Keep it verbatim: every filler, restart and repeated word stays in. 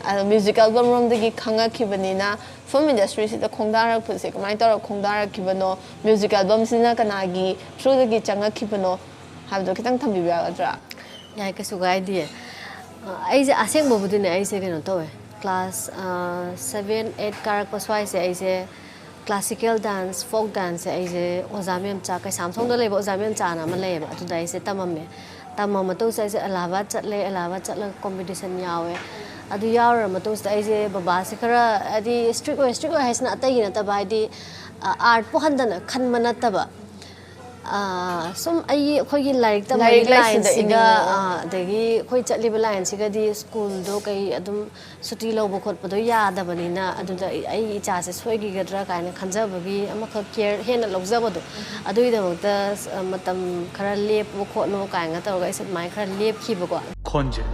ꯑꯗꯣ music album ꯔꯣꯝꯗꯒꯤ ꯈꯪꯉꯛꯈꯤꯕꯅꯤꯅ, film ꯏꯟꯗꯁꯇ꯭ꯔꯤꯁꯤꯗ ꯈꯣꯡꯗꯥꯔꯛꯄꯁꯦ ꯀꯃꯥꯏꯅ ꯇꯧꯔꯒ ꯈꯣꯡꯗꯥꯔꯛꯈꯤꯕꯅꯣ, ꯃ꯭ꯌꯨꯖꯤꯛ ꯑꯦꯜꯕꯝꯁꯤꯅ ꯀꯅꯥꯒꯤ ꯊ꯭ꯔꯨꯗꯒꯤ ꯆꯪꯉꯛꯈꯤꯕꯅꯣ ꯍꯥꯏꯕꯗꯣ ꯈꯤꯇꯪ ꯊꯝꯕꯤꯕ ꯌꯥꯒꯗ꯭ꯔꯥ? ꯌꯥꯏ, ꯀꯩꯁꯨ ꯀꯥꯏꯗꯦ꯫ ꯑꯩꯁꯦ ꯑꯁꯦꯡꯕꯕꯨꯗꯤꯅꯦ, ꯑꯩꯁꯦ ꯀꯩꯅꯣ ꯇꯧꯋꯦ, ꯀ꯭ꯂꯥꯁ ꯁꯚꯦꯟ ꯑꯩꯠ ꯀꯥꯔꯛꯄ ꯁ꯭ꯋꯥꯏꯁꯦ ꯑꯩꯁꯦ classical dance, folk danceꯁꯦ ꯑꯩꯁꯦ ꯑꯣꯖꯥ ꯃꯦꯝꯆꯥ, ꯀꯩꯁꯥꯝꯊꯣꯡꯗ ꯂꯩꯕ ꯑꯣꯖꯥ ꯃꯦꯝꯆꯥꯅ ꯑꯃ ꯂꯩꯌꯦꯕ, ꯑꯗꯨꯗ ꯑꯩꯁꯦ ꯇꯝꯃꯝꯃꯦ꯫ ꯇꯝꯃ ꯃꯇꯨꯡꯁꯤꯗ ꯑꯩꯁꯦ ꯑꯂꯥꯍꯥꯕꯥꯗ ꯆꯠꯂꯦ꯫ ꯑꯂꯥꯍꯥꯕꯥꯗ ꯆꯠꯂꯒ ꯀꯣꯝꯄꯤꯇꯤꯁꯟ ꯌꯥꯎꯋꯦ꯫ ꯑꯗꯨ ꯌꯥꯎꯔ ꯃꯇꯨꯡꯁꯤꯗ ꯑꯩꯁꯦ ꯕꯕꯥꯁꯦ ꯈꯔ, ꯍꯥꯏꯗꯤ, ꯏꯁꯇ꯭ꯔꯤꯛ ꯑꯣꯏ꯫ ꯏꯁꯇ꯭ꯔꯤꯛ ꯑꯣꯏ ꯍꯥꯏꯁꯤꯅ ꯑꯇꯩꯒꯤ ꯅꯠꯇꯕ, ꯍꯥꯏꯗꯤ, ꯑꯥꯔꯠꯄꯨ ꯍꯟꯊꯅ ꯈꯟꯕ ꯅꯠꯇꯕ, ꯑꯥ, ꯁꯨꯝ ꯑꯩꯒꯤ, ꯑꯩꯈꯣꯏꯒꯤ ꯂꯥꯏꯔꯤꯛ ꯇꯝꯕꯒꯤ ꯂꯥꯏꯔꯤꯛ ꯂꯥꯏꯁꯤꯗ ꯂꯥꯏꯟꯁꯤꯒ, ꯏꯅꯤꯡꯉꯦ꯫ ꯑꯥ, ꯑꯗꯒꯤ ꯑꯩꯈꯣꯏ ꯆꯠꯂꯤꯕ ꯂꯥꯏꯟꯁꯤꯒꯗꯤ ꯁ꯭ꯀꯨꯜꯗꯣ ꯀꯩ ꯑꯗꯨꯝ ꯁꯨꯇꯤ ꯂꯧꯕ ꯈꯣꯠꯄꯗꯣ ꯌꯥꯗꯕꯅꯤꯅ, ꯑꯗꯨꯗ ꯑꯩ, ꯑꯩ ꯏꯆꯥꯁꯦ ꯁꯣꯏꯈꯤꯒꯗ꯭ꯔꯥ ꯀꯥꯏꯅ ꯈꯟꯖꯕꯒꯤ ꯑꯃꯈꯛ ꯀꯦꯌꯔ ꯍꯦꯟꯅ ꯂꯧꯖꯕꯗꯣ, ꯑꯗꯨꯒꯤꯗꯃꯛꯇ ꯃꯇꯝ ꯈꯔ ꯂꯦꯞꯄꯣ ꯈꯣꯠꯂꯣ ꯀꯥꯏꯅ ꯇꯧꯔꯒ ꯑꯩꯁꯦ ꯑꯗꯨꯃꯥꯏꯅ ꯈꯔ ꯂꯦꯞꯈꯤꯕꯀꯣ꯫ ꯈꯣꯟꯖꯦꯜ